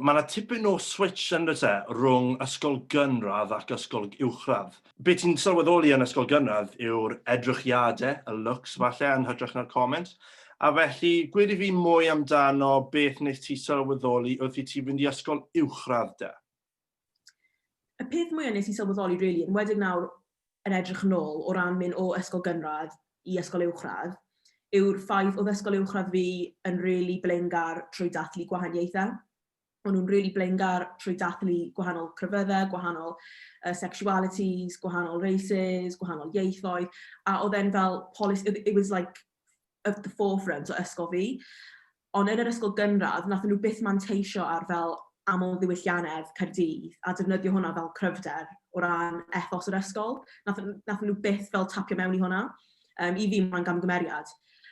Mae yna tipyn o switch yn does e, rhwng ysgol gynradd ac ysgol uwchradd. Be ti'n sylweddoli yn ysgol gynradd yw'r edrychiadau, y looks falle, yn hytrach na'r comments. A felly, gweud i fi mwy amdano beth wnes ti sylweddoli wrth i ti fynd i ysgol uwchradd de? Y peth mwyaf nes i sylweddoli, really, yn enwedig nawr yn edrych yn ôl o ran mynd o ysgol gynradd i ysgol uwchradd, yw'r ffaith oedd ysgol uwchradd fi yn really blaengar trwy dathlu gwahaniaethau. O'n nhw'n really blaengar trwy dathlu gwahanol crefyddau, gwahanol sexualities, gwahanol races, gwahanol ieithoedd. A oedd e'n fel policy, it was like at the forefront o ysgol fi. Ond yn yr ysgol gynradd, nath nhw byth manteisio ar fel aml ddiwylliannedd Caerdydd a defnyddio hwnna fel cryfder o ran ethos yr ysgol. Nath nhw byth fel tapio mewn i hwnna. I fi, mae'n gamgymeriad.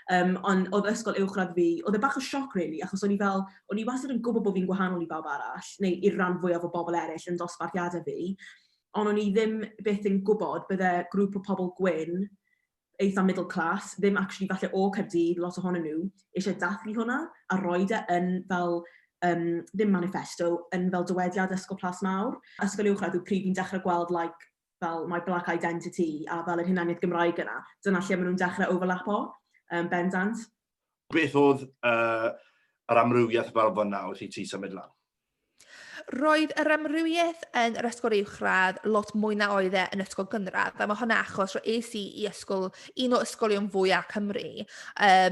Ond oedd ysgol uwchradd fi, oedd e bach o sioc really, achos o'n i fel, o'n i wastad yn gwybod bod fi'n gwahanol i bawb arall, neu i'r rhan fwyaf o bobl eraill yn dosbarthiadau fi, ond o'n i ddim byth yn gwybod bydde grŵp o pobl gwyn, eitha middle class, ddim actually falle o Caerdydd, lot ohonyn nhw, eisiau dathlu hwnna a roed e yn fel, ddim manifesto, yn fel dywediad Ysgol Plas Mawr. Ysgol uwchradd yw pryd fi'n dechrau gweld like, fel my black identity a fel yr hunaniaeth Gymraeg yna. Dyna lle maen nhw'n dechrau overlapo, bendant. Beth oedd yr amrywiaeth fel fyna wrth i ti symud lan? Roedd yr amrywiaeth yn yr ysgol uwchradd lot mwy na oedd e yn ysgol gynradd. A mae hwnna achos es i i ysgol, un o ysgolion fwyaf Cymru.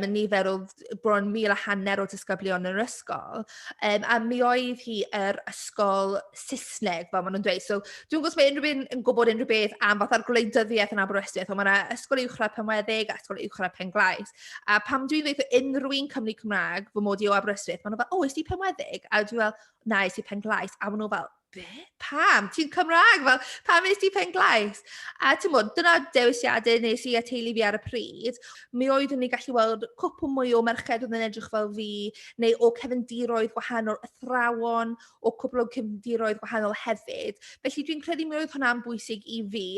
Nifer o bron 1,500 o disgyblion yn yr ysgol. A mi oedd hi yr ysgol Saesneg, fel maen nhw'n dweud. So, dwi'n gwybod os mae unrhyw un yn gwybod unrhyw beth am fatha'r gwleidyddiaeth yn Aberystwyth, ond mae yna ysgol uwchradd Penweddig a ysgol uwchradd Penglais. A pam dwi'n dweud unrhyw un Cymru Cymraeg fy mod i o Aberystwyth, maen nhw fel, "O, es ti Penweddig?" A dwi'n fel, "Na, es i Penglais." A maen nhw fel, "Be? Pam? Ti'n Cymraeg? Fel, pam es ti Penglais?" A ti'n bod, dyna dewisiadau nes i a teulu fi ar y pryd. Mi oeddwn ni gallu weld cwpl mwy o merched oedd yn edrych fel fi, neu o cefndiroedd gwahanol, athrawon o cwpl o cefndiroedd gwahanol hefyd. Felly dwi'n credu mi oedd hwnna'n bwysig i fi.